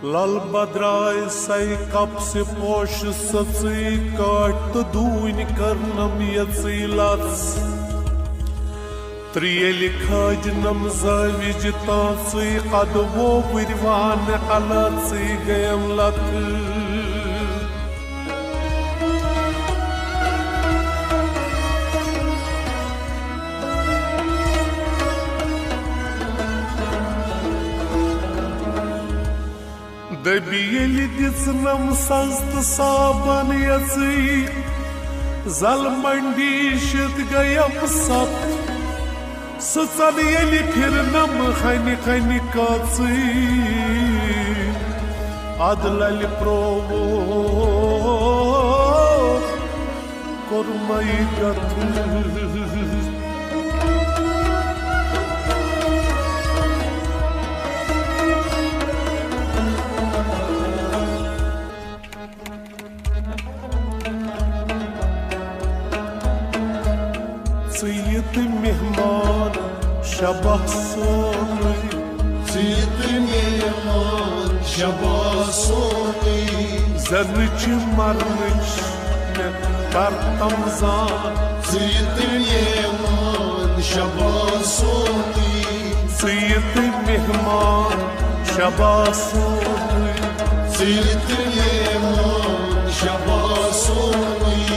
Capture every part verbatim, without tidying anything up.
لل بدرائے سَے کپسہِ پوشہٕ سٕژٕے، کاٹھۍ تہٕ دوٗنۍ کٔرنم یژٕے لژھ۔ تریلہِ کھاجنم زٲوِج تانژٕے، قدٕ ووٚو وِروانہٕ الٲژٕے گٔیم لتھٕ۔ دٔبی ییٚلہِ دِژنم سَز تہٕ صابن یژٕے، زل منڈی شِتھ گٔیم ستھ۔ سٕژن ییٚلہِ پھِرنم ہنہِ ہنہِ کٲژٕے، ادٕ للہِ پروو کوٚرمَے گتھٕ۔ ژٕ یہِ تہٕ مہمان شبہ سونُے۔ ژٕ یہِ تہٕ مہمان شبہ سونُے۔ زٮ۪نٕچ مرنٕچ مےٚ کر تم زان۔ ژٕ یہِ تہٕ مہمان شبہ سونُے۔ ژٕ یہِ تہٕ مہمان شبہ سونُے۔ ژٕ یہِ تہٕ مہمان شبہ سونُے۔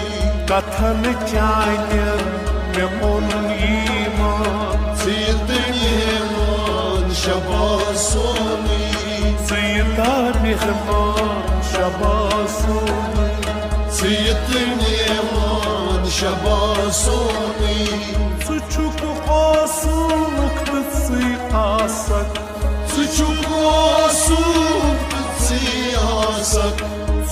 کتھن چانٮ۪ن مےٚ اوٚن ایمان۔ ژٕ یہِ تہٕ مہمان شبہ سونُے۔ ژٕ یہِ تہٕ مہمان شبہ سونُے۔ ژٕ یہِ تہٕ مہمان شبہ سونُے۔ ژٕ چھُکھ اوسُکھ تہٕ ژٕے آسکھ۔ ژٕ چھُکھ اوسُکھ تہٕ ژٕے آسکھ۔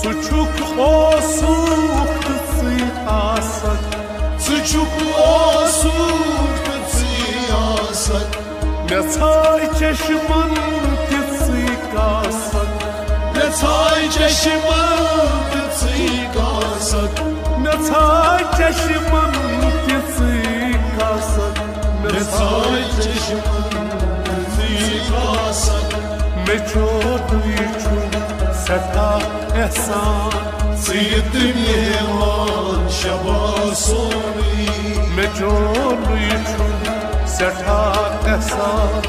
ژٕ چھُکھ اوسُکھ تہٕ ژٕے آسکھ۔ ژٕ چھُکھ اوسُکھ تہٕ ژٕے آسکھ۔ مےٚ ژھاے چشمن تہِ ژٕے کاسکھ۔ مےٚ ژھاے چشمن تہٕ ژٕے کاسکھ۔ مےٚ ژھاے چشمن تہِ ژٕے کاسکھ۔ مےٚ ژھاے چشمن تہٕ ژٕے کاسکھ۔ مےٚ چونُے چھُ سٮ۪ٹھاہ احسان۔ ژٕ یہِ تہٕ مہمان شبہ سونُے۔ مےٚ چونُے چھُ سٮ۪ٹھاہ احسان۔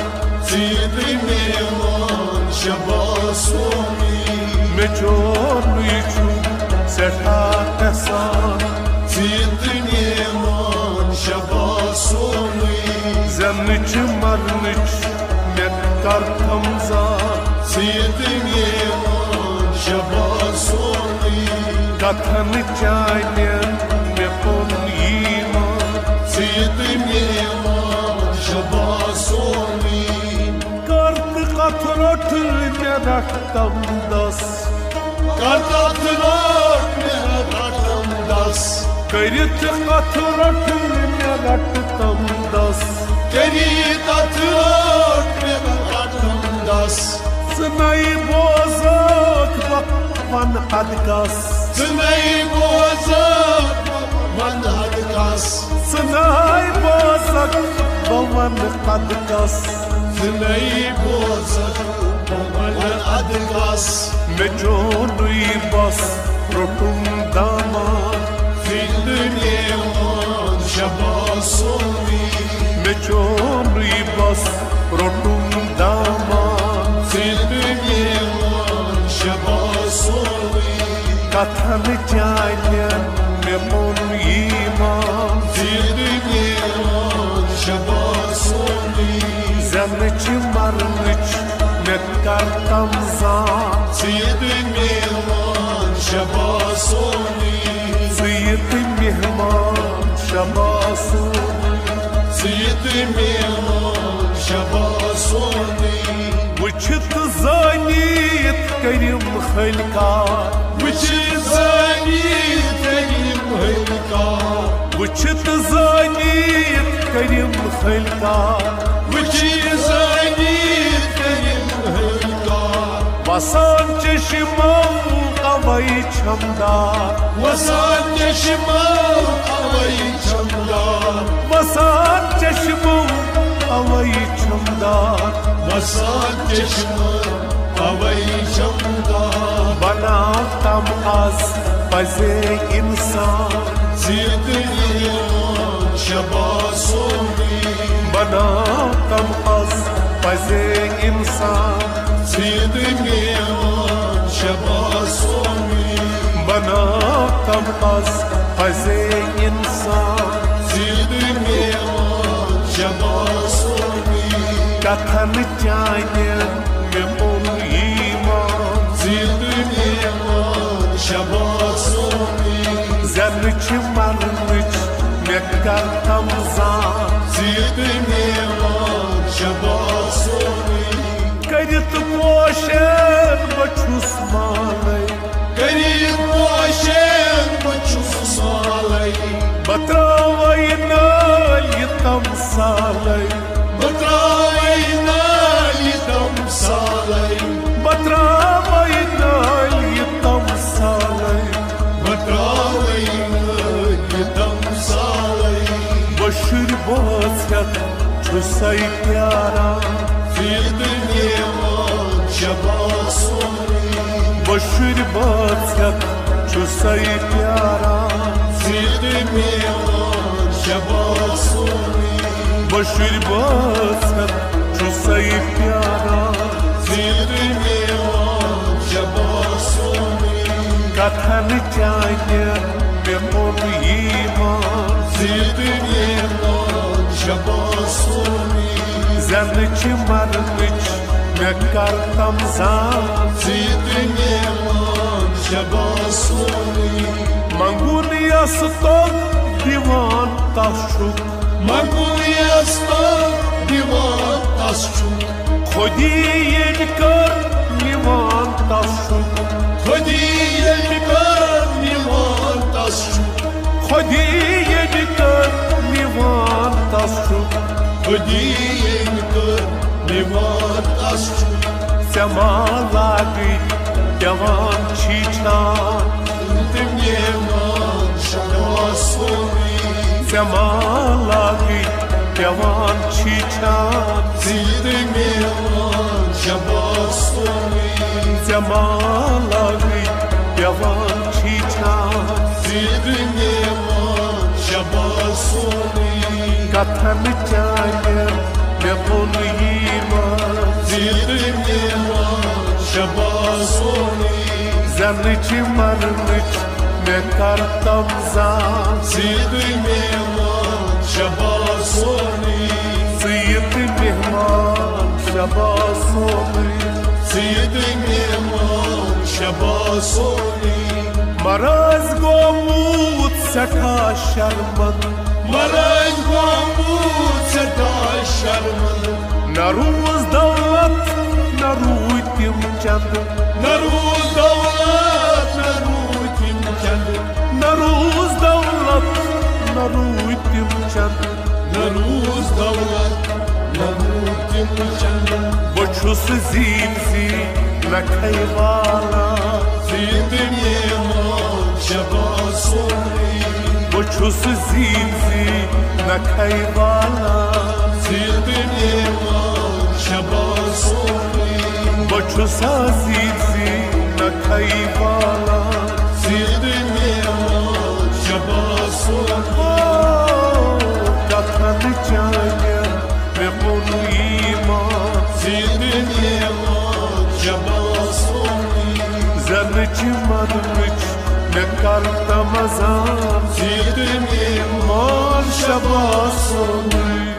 ژٕ یہِ تہٕ مہمان شبہ سونُے۔ مےٚ چونُے چھُ سٮ۪ٹھاہ احسان۔ ژٕ یہِ تہٕ مہمان شبہ سونُے۔ زٮ۪نٕچ مرنٕچ مےٚ کر تم زان۔ ژٕ یہِ تہٕ مہمان شبہ سونُے۔ کتھن چانٮ۪ن مےٚ اوٚن ایمان۔ ژٕ یہِ تہٕ مہمان شبہ سونُے۔ کر تہٕ کتھ روٚٹ مےٚ رٹھ تم دس۔ کر تہٕ کتھ روٚٹ مےٚ رٹھ تم دس۔ کٔرِتھ کتھ روٚٹ مےٚ رٹھ تم دس۔ کٔرِتھ کتھ روٚٹ مےٚ رٹھ تم دس۔ ژٕ نَے بوزکھ بہٕ وَنہٕ اَدٕ کَس۔ ژٕ نَے بوزکھ بہٕ وَنہٕ اَدٕ کَس۔ ژٕ نَے بوزکھ بہٕ وَنہٕ اَدٕ کَس۔ ژٕ نَے بوزکھ بہٕ وَنہٕ اَدٕ کَس۔ مےٚ چونُے بَس روٚٹُم دامان۔ ژٕ تہٕ میون شبہ سونُے۔ مےٚ چونُے بَس روٚٹُم دامان۔ ژٕ تہٕ میون شبہ سونُے۔ کتھن چانٮ۪ن مےٚ اوٚن ایمان۔ ژٕ تہٕ میون شبہ سونُے۔ زٮ۪نٕچ مرنٕچ مےٚ کر تم زان۔ ژٕ تہٕ میون شبہ سونُے۔ ژٕ تہٕ مہمان شبہ سونُے۔ ژٕ تہٕ مہمان شبہ سونُے۔ وٕچھِتھ زٲنِتھ کٔرِم ہلکار۔ وٕچھِتھ زٲنِتھ کٔرِم ہلکار۔ وٕچھِتھ زٲنِتھ کٔرِم ہلکار۔ وٕچھِتھ زٲنِتھ کٔرِم ہلکار۔ وسان چشمو اوے چھم دار۔ وسان چشمو اوے چھم دار۔ وسان چشمو اوے چھم دار۔ وسان چشمو اوے چھم از پزے انسان، زیٖٹھ میون شباسونٕے۔ بناو تم از پزے انسان، زیٖٹھ میون شباسونٕے۔ بناو تم از پزے انسان، زیٖٹھ میون شباسونٕے۔ کتھن چانٮ۪ن مےٚ اوٚن ایمان، زیٖٹھ میون شباسونٕے۔ زینہٕ چھِ مرنٕچ مےٚ کر تم زان، زیٖٹھ میون شباسونٕے۔ کٔرِتھ پوشن بہٕ چھُس مالے، کٔرِتھ پوشن بہٕ چھُس مالے۔ بہٕ ترٛاوَے نٲلۍ یہِ تمثالے، بہٕ ترٛاوَے نٲلۍ یہِ تمثالے۔ بہٕ ترٛاوَے نٲلۍ یہِ تمثالے، بہٕ ترٛاوَے نٲلۍ یہِ تمثالے۔ بہٕ شُرۍ بٲژ ہٮ۪تھ چھُسَے پیاران، زیٖٹھ میون شباسونٕے۔ بہٕ شُرۍ بٲژ ہٮ۪تھ چھُسَے پیاران، زیٖٹھ میون شباسونٕے۔ بہٕ شُرۍ بٲژ ہٮ۪تھ چھُسَے پیاران، زیٖٹھ میون شباسونٕے۔ کتھن چانٮ۪ن مےٚ اوٚن ایمان، زیٖٹھ میون شباسونٕے۔ زینہٕ چھِ مرنٕچ مےٚ کر تم زان، زیٖٹھ میون شباسونٕے۔ منگُن یس توٚگ دِوان تس چھُکھ، منگُن یس توٚگ دِوان تس چھُکھ۔ خۄدی ییٚمۍ کٔر نِوان تس چھُکھ، خۄدی ییٚمۍ کٔر نِوان تس چھُکھ۔ خۄدی ییٚمۍ کٔر نِوان تس چھُکھ، خۄدی ییٚمۍ کٔر نِوان تس چھُکھ۔ ژےٚ ما لاگٕے پٮ۪وان چھیٖچھان، زیٖٹھ میون شباسونٕے۔ ژےٚ ما لاگٕے پٮ۪وان چھیٖچھان، زیٖٹھ میون شباسونٕے۔ ژےٚ ما لاگٕے پٮ۪وان چھیٖچھان، زیٖٹھ میون شباسونٕے۔ کتھن چانٮ۪ن مےٚ اوٚن ایمان، زیٖٹھ میون شباسونٕے۔ زینہٕ چھِ مرنٕچ مےٚ کر تم زان، زیٖٹھ میون شباسونٕے۔ زیٖٹھ میون شباسونٕے، زیٖٹھ میون شباسونٕے۔ مرٲزۍ گوٚمُت سٮ۪ٹھاہ شرمن، مرٲزۍ گوٚمُت سٮ۪ٹھاہ شرمن۔ نہ روٗز دولت، نہ روٗدۍ تِم چندٕ، نہ روٗز دولت، نہ روٗدۍ تِم چندٕ۔ نہ روٗز دولت، نہ روٗدۍ تِم چندٕ، نہ روٗز دولت، نہ روٗدۍ تِم چندٕ۔ بہٕ چھُس زیٖٹھ زیٖٹھ نکھے والان، زیٖٹھ میون شباسونٕے۔ بہٕ چھُس زیٖٹھ زیٖٹھ نکھے والان، زیٖٹھ میون شباسونٕے۔ بہٕ چھُس زیٖٹھ زیٖٹھ نکھے والان، زیٖٹھ میون شباسونٕے۔ او، کتھن چانٮ۪ن مےٚ اوٚن ایمان، زیٖٹھ میون شباسونٕے۔ زینہٕ چھِ مرنٕچ مےٚ کر تم زان، زیٖٹھ میون شباسونٕے۔